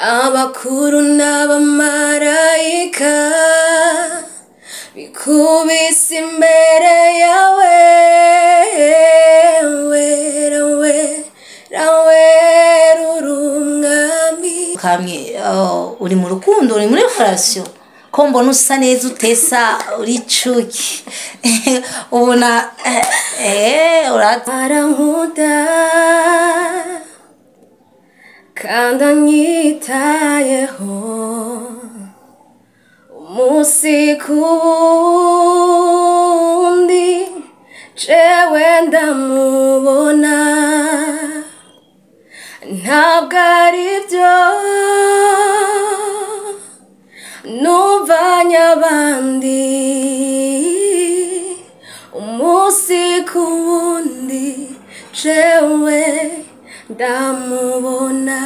Abakuru n'abamarayika bikubise imbere yawe, wera wera wera uri umwami. Kamwe oh, uri mu rukundo, uri muri relation? Ko mbona usa neza, utesa, uri cuki, ubona Arankunda kandi anyitayeho umunsi ku wundi, jewe ndamubona, ntabwo ari byo numvanye abandi, umunsi ku wundi jewe ndamubona.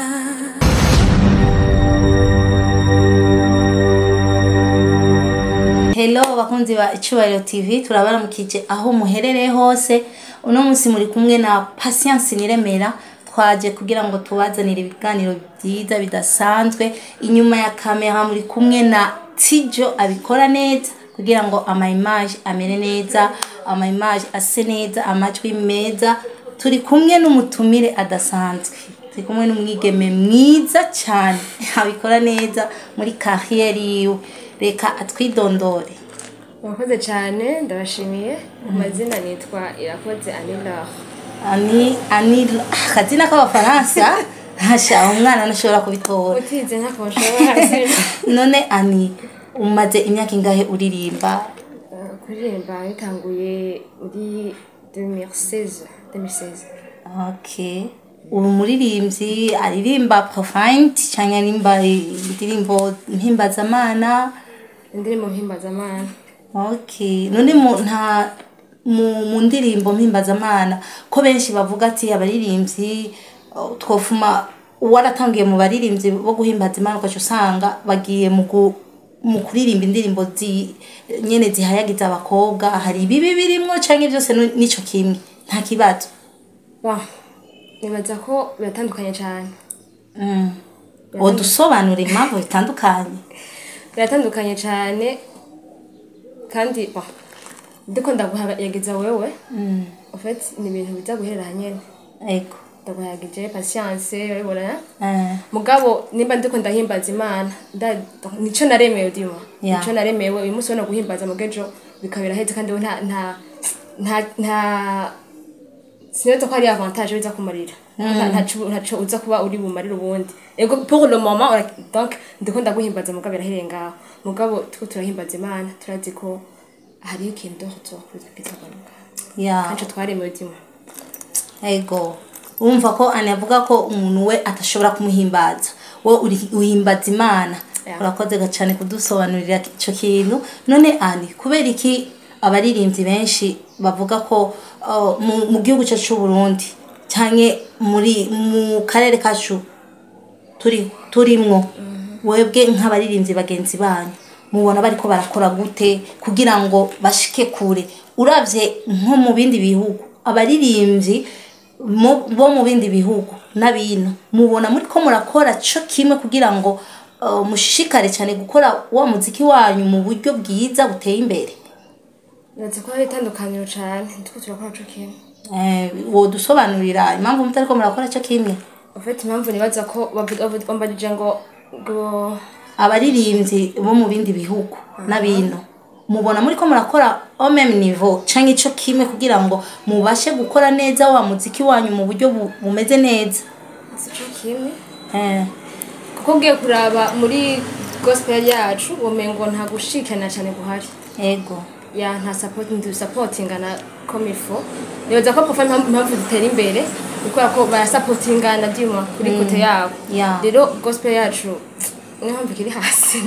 Hello bakunzi ba Icubahiro TV, turabaramukije aho muherereye hose. Uno munsi muri kumwe na Patience Niremera. Twaje kugira ngo tubazanire ibiganiro byiza bidasanzwe. Inyuma ya kamera muri kumwe na Tijo, abikora neza kugira ngo ama image amere neza, ama image ase neza, amajwi meza. Turi kumwe n'umutumire adasanzwe, turi kumwe n'umwigeme mwiza cyane, abikora neza muri carrière yiwe. Reka atwidondore. Murakoze cyane, ndabashimiye. Ku mazina nitwa Irakoze Anilor. Ani akazina k'Abafaransa, hasha umwana ntashobora kubitora. Utize ntako nshobora. None Ani, umaze imyaka ingahe uririmba? Kuririmba bitanguye muri 2016, 2016. Okay, uri umuririmbyi aririmba profane cyangwa aririmba indirimbo mpimbazamana? Indirimbo mpimbazamana. Okay, none mu nta mu ndirimbo mpimbazamana, ko benshi bavuga ati abaririmbyi twofuma waratangiye mu baririmbyi bo guhimbaza Imana, ugaca usanga bagiye mu kuririmba indirimbo nyene zihayagiza abakobwa, hari ibibi birimwo canke byose nico kimwe, nta kibazo? Bon, nibaza ko biratandukanye cyane. Wodusobanura impamvu bitandukanye? Biratandukanye cyane kandi, bon, ndiko ndaguhayagiza wewe, en fait ni ibintu biza guherera nyene. Ndaguhayagije Patience, urabibona? Mugabo nimba ndiko ndahimbaza Imana, nico naremewe dima. Nico naremewe. Uyu munsi ubona guhimbaza, mugejo bikabera heza, kandi nta sinoza ko ari avantage biza kumarira. Ntaco uza kuba uri bumarira ubundi. Ego, pour le moment donc ndiko ndaguhimbaza, mugabo birahereye ngaho. Mugabo tuko turahimbaza Imana, turazi ko hariho ikintu tuzokwigabanuka. Kandi twaremewe dima. Ego, urumva ko Ani avuga ko umuntu we atashobora kumuhimbaza, wowe uhimbaza Imana. Urakoze cyane kudusobanurira ico kintu. None Ani, kubera iki abaririmbyi benshi bavuga ko mu gihugu cyacu c'u Burundi canke mu karere kacu turimwo, webwe nk'abaririmbyi bagenzi banyu mubona bariko barakora gute kugira ngo bashike kure? Uravye nko mu bindi bihugu, abaririmbyi bo mu bindi bihugu n'abino, mubona muri ko murakora co kimwe kugira ngo mushishikare cyane gukora wa muziki wanyu mu buryo bwiza buteye imbere? Nibaza ko hari itandukaniro cane, ndiko turakora co kimwe. Wodusobanurira impamvu mutariko murakora co kimwe? En fait impamvu nibaza ko bambajije ngo Abaririmbyi bo mu bindi bihugu n'abino, mubona muri ko murakora au même niveau canke ico kimwe kugira ngo mubashe gukora neza wa muziki wanyu mu buryo bumeze neza? Si co kimwe, kuko ugiye kuraba muri gospel yacu womengo nta gushikana cane guhari. Ya, nta support, ntidusapotingana comme il faut. Nibaza ko profane impamvu dutera imbere ni kubera ko barasapotingana dima kuri côté yabo. Rero gospel yacu niyo mpamvu ikiri hasi,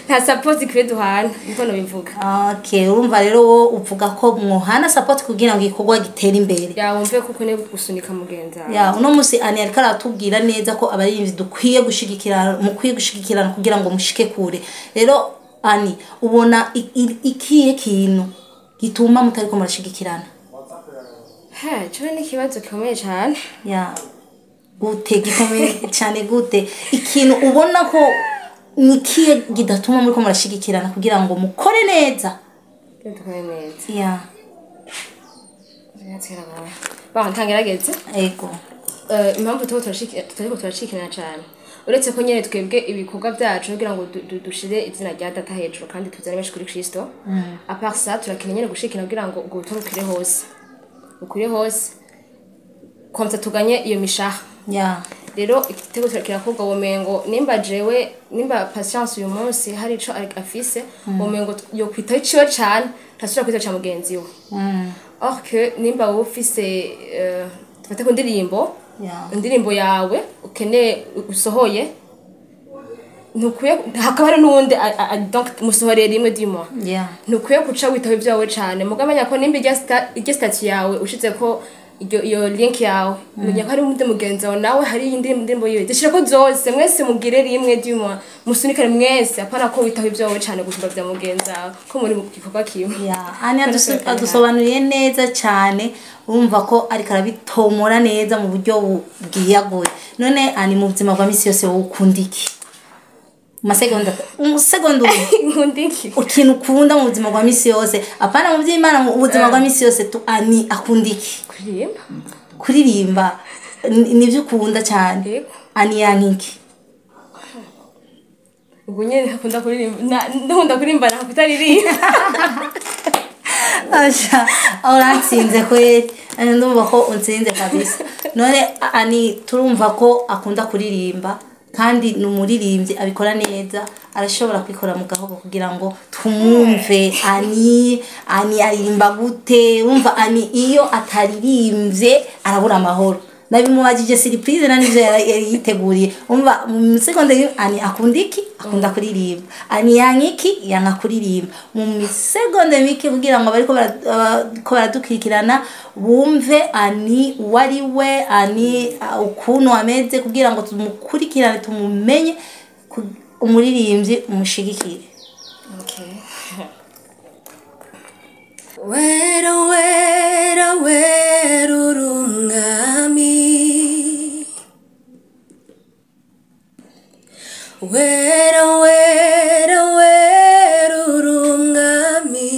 nta support ikwiye duhana, niko nobivuga. Okay, urumva rero wo uvuga ko mwohana support kugira ngo igikorwa gitere imbere. Ya, wumve ko ukeneye gusunika mugenzi wawe. Ya, uno musi Ani ariko aratubwira neza ko abaririmbyi dukwiye gushigikirana, mukwiye gushigikirana kugira ngo mushike kure. Rero Ani, ubona ikihe kintu gituma mutariko murashigikirana? Ha, ico ni ikibazo gikomeye cane. Gute gikomeye cyane gute? Ikintu ubona ko ni kihe kidatuma muriko murashigikirana kugira ngo mukore neza? Dukore neza. Yeah. Ba ntangerageze. Ego. Impamvu tuba turiko turashikirana cyane, uretse ko nyene twebwe ibikorwa byacu kugira ngo dushire izina rya Data hejuru kandi tuzane benshi kuri Kristo, à part ça turakeneye nyene gushikira kugira ngo ubwo butumwa bukwire hose, bukwire hose, comme ça tuganye iyo mishaha. Rero igitego kirakorwa, womengo nimba jewe, nimba Patience uyu munsi hari ico afise, womengo yo kwitaho iciwe cane, ntasubira kwitaho ca mugenzi we. Or que nimba wowe ufise, dufate ku ndirimbo, indirimbo yawe ukeneye usohoye, ntukwiye, hakaba hari n'uwundi donc musohoreye rimwe du mois, ntukwiye guca witaho ibyawe cane. Mugamenya ko nimba irya statut yawe ushize ko iyo link yawe, menya ko hari undi mugenzi wawe nawe hari iyindi ndirimbo yiwe, zishira ko zose, mwese mugire rimwe du mois, musunikane mwese, apana ko witaho ibyawe cane gusumba vya mugenzi wawe, ko muri mu gikorwa kimwe. Yeah. Ani adusobanuriye neza cyane, urumva ko ariko arabitomora neza mu buryo bwiyaguye. None Ani, mu buzima bwa misi yose wowe ukunda iki? Mu masegonda, umusegonda umwe. Nkunda iki? Ikintu ukunda mu buzima bwa misi yose, apana mu by'Imana, mu buzima bwa misi yose tu, Ani akunda iki? Kuririmba. Kuririmba nibyo ukunda cyane? Yego. Ani yanka iki? Ubwo nyene akunda kuririmba, ndakunda kuririmba nta kutaririmba. Asha, aho urantsinze kweli. Ani, ndumva ko untsinze kabisa. None Ani turumva ko akunda kuririmba kandi ni umuririmbyi abikora neza, arashobora kwikora mu gahogo kugira ngo tumwumve. Ani aririmba gute? Wumva Ani iyo ataririmbye arabura amahoro. Nabimubajije surprise, na nivyo yari yiteguriye. Umva mu seconde, Ani akunda iki? Akunda kuririmba. Ani yanka iki? Yanka kuririmba. Mu misegonde mike kugira ngo bariko ko baradukurikirana bumve Ani uwari we, Ani ukuntu ameze, kugira ngo tumukurikirane tumumenye, umuririmbyi umushigikire. Okay. Wera, wera, wera uri umwami, wera, wera, wera uri umwami,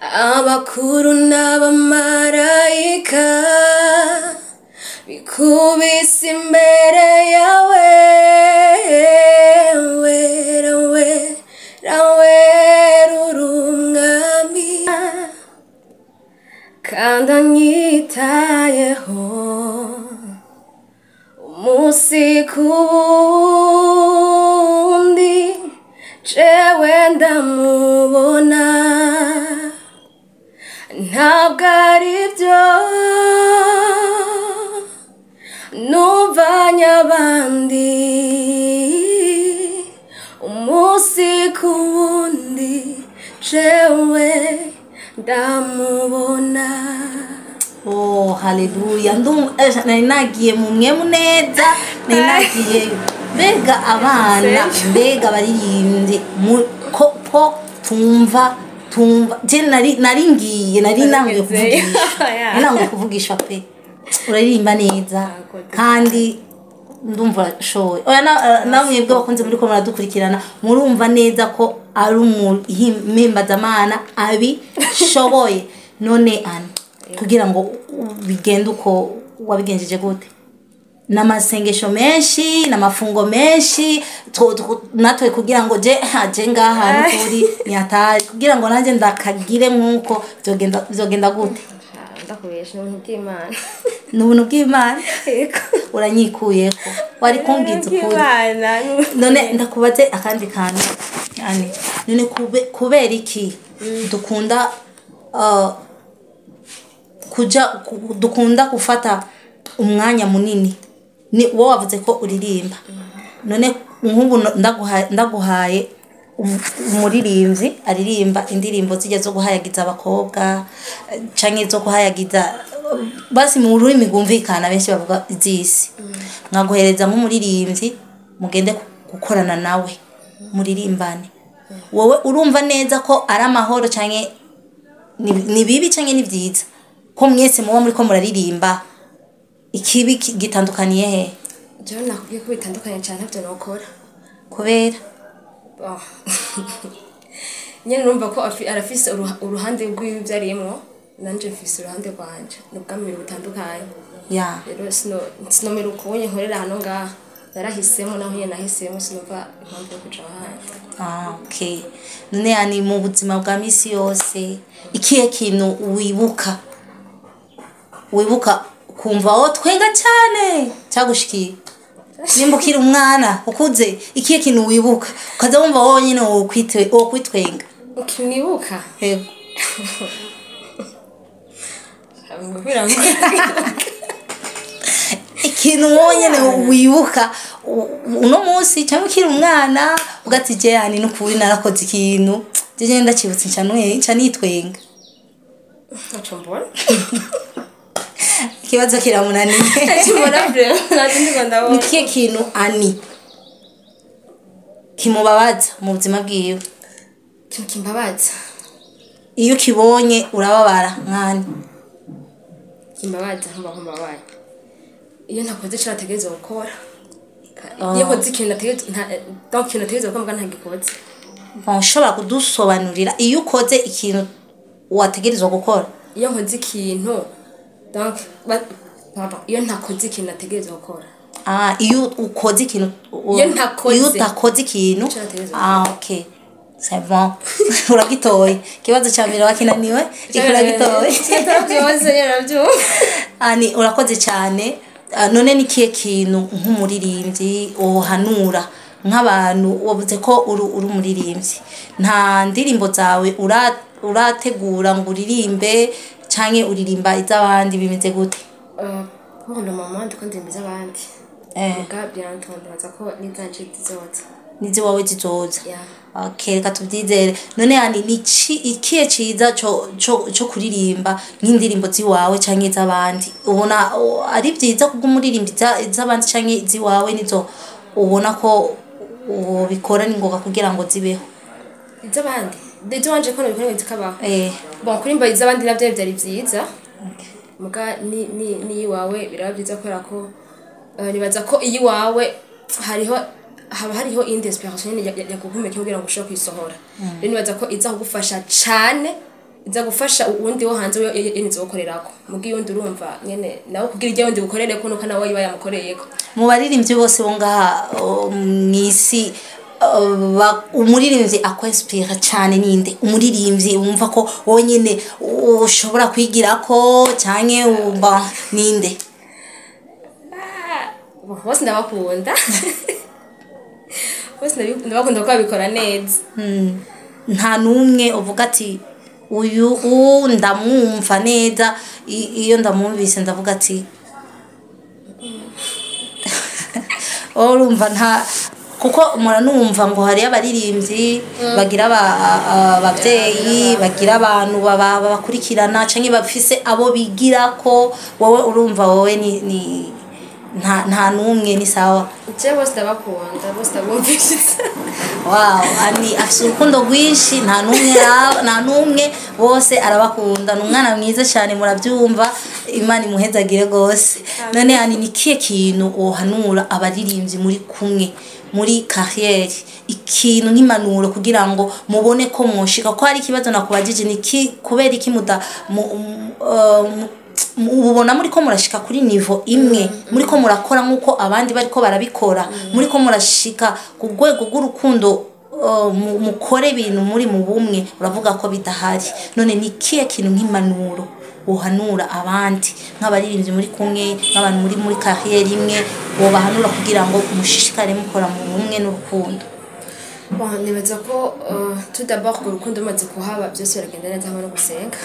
abakuru n'abamarayika bikubise imbere yawe. Wera, wera, wera uri umwami, kandi anyitayeho umunsi ku wundi, jewe ndamubona. Ntabwo ari byo nuvanye abandi, umunsi ku wundi jewe ndamubona. Oh, haleluya! Ndumva nari nagiye mu mwemu neza, nari nagiyeyo. Mbega abana, mbega abaririmbyi, ko tumva je nari ngiye, nari nanguye kuvugisha. Nari nanguye kuvugisha pe. Uraririmba neza kandi ndumva shoye. Oya, namwe bwo bakunze muri ko muradukurikirana, murumva neza ko ari umuhimbazamana abishoboye. None Ani, kugira ngo bigende uko wabigenjeje gute? N'amasengesho menshi, n'amafungo menshi, natwe kugira ngo je je ngaha n'ukuri ni hatari, kugira ngo nanjye ndakagire nk'uko, vyogenda gute? Ndakubesha, ni ubuntu bw'Imana. Ni ubuntu bw'Imana? Yego. Uranyikuyeko, wari kumbwiza ukuri. Bw'Imana. None ndakubaze akandi kantu Ani, none kubera iki dukunda kuja dukunda gufata umwanya munini? Ni wowe wavuze ko uririmba, none nk'ubu ndaguhaye umuririmbyi aririmba indirimbo zijya zo guhayagiza abakobwa, canke zo guhayagiza basi mu rurimi rwumvikana benshi bavuga izisi, nkaguhereza nk'umuririmbyi mugende gukorana nawe muririmbane, wowe urumva neza ko ari amahoro canke ni bibi canke ni byiza? Ko mwese muba muri ko muraririmba, ikibi gitandukaniye he? Jewe nakubwiye ko bitandukanye cyane, ntabyo nokora. Kubera? Bon. Nyene urumva ko arafise uruhande rw'ibyo arimwo, nanje mfise uruhande rwanje, ni ubwami butandukanye. Rero sinomera ukunye nkorera hano ngaha, narahisemo, naho nyene nahisemo, sinumva impamvu yo kuja ahandi. Ah, okay. None yani mu buzima bwa misi yose, ikihe kintu wibuka kumva wo twenga cyane cyagushikiye, nimba ukiri umwana, ukuze? Ikihe kintu wibuka ukaza wumva wonyine wokwitwenga? Ukinibuka? Yego. Ngo Ikintu wonyene wibuka uno munsi cyangwa ukiri umwana, ugati je yani n'ukuri narakoze ikintu, je ndakibutse nca nitwenga. Ntaco mbona. Ikibazo kiramunaniye. Ntaco mbona vraiment, ntaco ndiko Ni ndabona. Ikihe kintu ani kimubabaza mu buzima bwiwe? Ikintu kimbabaza? Iyo ukibonye urababara nkani? Kimbabaza, nkumva nkumbabaye iyo ntakoze ico nategerezwa gukora. Iyo nkoze ikintu nategerezwa donc ikintu nategerezwa gukora muga ntagikoze. Bon, ushobora kudusobanurira iyo ukoze ikintu wategerezwa gukora? Iyo nkoze ikintu, donc pardon, iyo ntakoze ikintu nategerezwa gukora. Ah, iyo ukoze ikintu Iyo ntakoze. Iyo utakoze ikintu. Ico nategerezwa. Ah, okay, c'est bon, uragitoye. Ikibazo cya mbere wakinaniwe, iki uragitoye. Byose nyene urabyumva. Ani, urakoze cyane. Ah, none ni kihe kintu nk'umuririmbyi wohanura nk'abantu? Wavuze ko uri umuririmbyi, nta ndirimbo zawe urategura ngo uririmbe, canke uririmba iz'abandi? Bimeze gute? Pour le moment ndiko ndirimba iz'abandi. Muga bientôt ndibaza ko n'izanje zizoza. N'iziwawe zizoza? Yeah. Okay, reka tubyizere. None yani ni ikihe ciza co kuririmba nk'indirimbo ziwawe canke iz'abandi? Ubona ari vyiza kubw'umuririmbi iz'abandi canke iziwawe nizo ubona ko ubikora ningoga kugira ngo zibeho? Iz'abandi, iz'iwanje ko nabikora ngo zikabaho. Bon, kuririmba iz'abandi navyo vyari vyiza, muga ni n'iyiwawe biraba vyiza, kubera ko nibaza ko iyiwawe hariho haba hariho indi inspiration nyene yaguhumeka kugira ngo ushobore kuyisohora. Rero nibaza ko iza kugufasha cane, iza gufasha uwundi wo hanze we yene izokorerako, muga iyundi urumva nyene nawe kugira iryo wundi gukorereko nuko nawe iba yamukoreyeko. Mu baririmbyi bose bo ngaha mw'isi, umuririmbyi akwinspira cyane ninde? Umuririmbyi wumva ko wonyine ushobora kwigirako canke wumva ninde? Bon, bose ndabakunda, bose ndabakunda kuko babikora neza. Nta n'umwe uvuga ati uyu ndamwumva neza, iyo ndamwumvise ndavuga ati wowe urumva nta, kuko muranumva ngo hariyo abaririmbyi bagira abavyeyi, bagira abantu babakurikirana canke bafise abo bigirako. Wowe urumva wowe ni nta n'umwe, ni sawa? Je bose ndabakunda, bose ndabumviriza. Wow, ani afise urukundo rwinshi, nta n'umwe nta n'umwe, bose arabakunda. Ni umwana mwiza cyane, murabyumva. Imana imuhezagire rwose. None ani, ni kihe kintu wohanura abaririmbyi muri kumwe muri carrière, ikintu nk'impanuro kugira ngo mubone ko mwoshika? Ko hari ikibazo nakubajije, ni ki, kubera iki muda ubona muri ko murashika kuri niveau imwe, muri ko murakora nk'uko abandi bariko barabikora, muri ko murashika ku rwego rw'urukundo, mukore ibintu muri mu bumwe? Uravuga ko bidahari. None ni kihe kintu nk'impanuro wohanura abandi nk'abaririmbyi muri kumwe, nk'abantu muri carrière imwe, wobahanura kugira ngo mushishikare mukora mu bumwe n'urukundo? Bon, nibaza ko tout d'abord urwo rukundo rumaze kuhaba byose biragenda neza, hamwe no gusenga,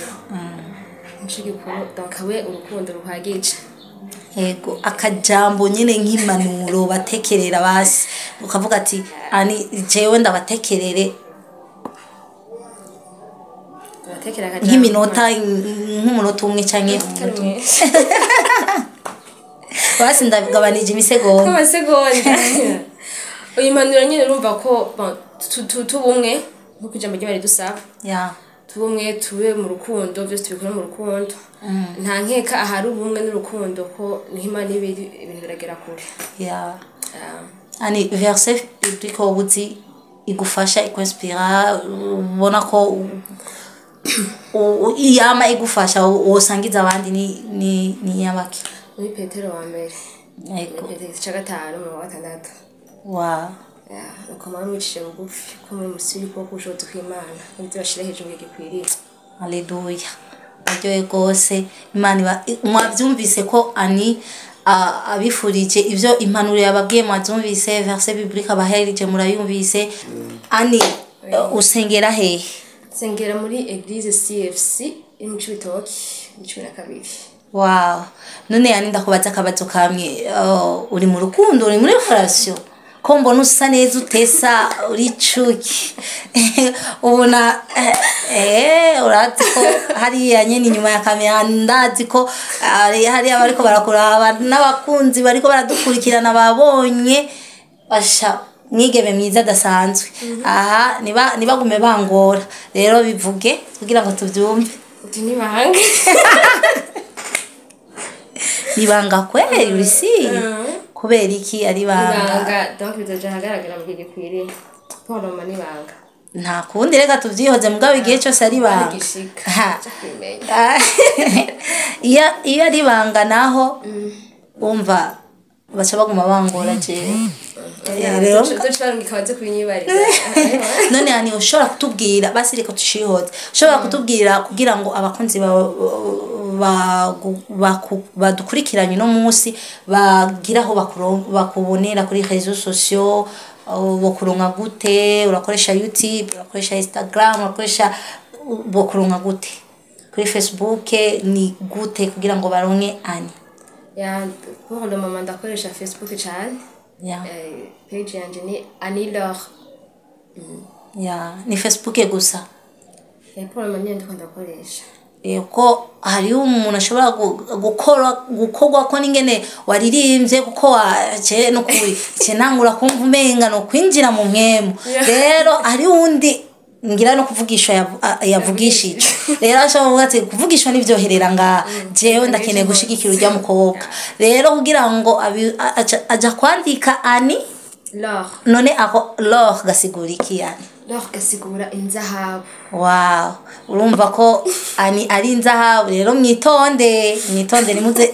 nico gikuru. Donc habe urukundo ruhagije. Yego, akajambo nyine nk'impanuro batekerera basi, ukavuga ati ani jewe ndabatekerere. Batekera akajambo? Nk'iminota, nk'umunota umwe canke umunota umwe. Basi ndagabanije imisegonda. Nk'amasegonda. Uyu mpanuro nyine urumva ko bon, tubumwe nk'uko ijambo ry'Imana ridusaba. Tube umwe, tube mu rukundo, byose tubikore mu rukundo. Nta nkeka ahari ubumwe n'urukundo ko niho Imana iba iri, ibintu biragera kure. Ani, verset biblique wowe uzi igufasha, ikwinspira, ubona ko yama igufasha, wosangiza abandi, ni yabaki? Muri Petero wa mbere. Muri Petero igice ca 5, umurongo wa 6. Ya, nuko mwaba mwicishije bugufi ko muri musi y'ukuboko k'ubushobozi kw'Imana, ibyo bashira hejuru mu gihe gikwiriye. Haleluya, aryohe rwose. Imana iba mwabyumvise ko Ani abifurije ibyo, impanuro yababwiye mwabyumvise, verset biblique abaherije murayumvise. Ani, usengera hehe? Nsengera muri église CFC iri mu Cibitoki mu 12. Wow. None Yani, ndakubaza akabazo kamwe. Uri mu rukundo, uri muri relation? Ko mbona usa neza, utesa, uri cuki, ubona urazi ko hariya nyene inyuma ya kamera, ndazi ko hariya bariko barakuraba n'abakunzi bariko baradukurikirana babonye basha mwigeme mwiza adasanzwe aha. Niba nibagume bangora rero, bivuge kugira ngo tuvyumve. Uti nibanga. Ibanga kweli, urisi kubera iki ari ibanga? Ibanga, donc bizoja ahagaragara mu gihe gikwiriye. Poroma nibanga. Nta kundi, reka tuvyihoze, mugabo igihe cyose ari ibanga. Gishika Ha. cyo kubimenya. Iyo ari ibanga naho, umva baca baguma bangora jewe. Rero Tuzoca baze kubinyibariza. None Yani, ushobora kutubwira basi, reka tushihoze, ushobora kutubwira kugira ngo abakunzi bawe badukurikiranye uno munsi bagira aho bakubonera kuri réseaux sociaux, bokuronka gute? Urakoresha YouTube, urakoresha Instagram, urakoresha, bokuronka gute kuri Facebook? Ni gute kugira ngo baronke Ani? Ya, pour le moment ndakoresha Facebook cyane. Page yanje ni Annie Laure. Ya, ni Facebook gusa? Pour le moment niyo ndiko ndakoresha. Ko hariho umuntu ashobora gukora gukorwa ko n'ingene waririmbye, kuko wace no kuri ce ntangura kumva umenga no kwinjira mu mwemu. Rero hariho undi ngira no kuvugishwa yavugishije, rero ashobora kuvuga ati kuvugishwa nivyoherera ngaha, jewe ndakeneye gushigikira urya mukobwa. Rero kugira ngo aja kwandika Ani Laure. None ako Laure gasigura iki, Yani? Laure gasigura inzahabu. Wow, urumva ko Ani ari inzahabu. Rero mwitonde, mwitonde, nimuze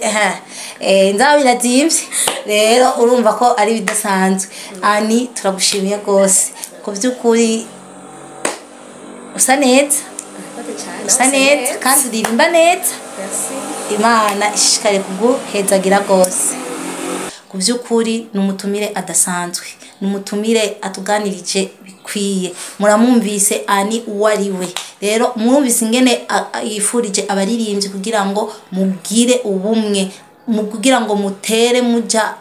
inzahabu irazimvye. Rero urumva ko ari bidasanzwe. Ani, turagushimiye rwose, ku by'ukuri usa neza. Urakoze cyane. Usa neza kandi uririmba neza. Merci. Imana ishishikare kuguhezagira rwose. Ku by'ukuri ni umutumire adasanzwe, ni umutumire atuganirije bikwiye. Muramwumvise Ani uwo ari we. Rero murumvise ingene yifurije abaririmbyi kugira ngo mugire ubumwe, kugira ngo mutere muja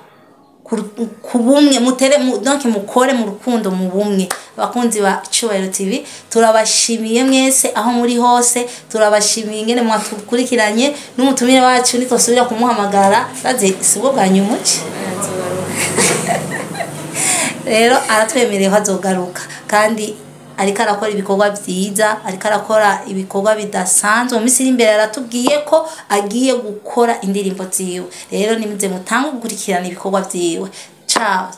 ku bumwe, mutere donc mukore mu rukundo, mu bumwe. Abakunzi ba Cyubahiro TV, turabashimiye mwese aho muri hose, turabashimiye ingene mwatukurikiranye n'umutumire wacu. Nitosubira kumuhamagara, baze si ubwo bwa nyuma uci. Nzogaruka. Rero aratwemereye ko azogaruka, kandi ariko arakora ibikorwa byiza, ariko arakora ibikorwa bidasanzwe. Mu minsi iri imbere aratubwiye ko agiye gukora indirimbo ziwe. Rero nimuze mutange gukurikirana ibikorwa vyiwe. Ciao.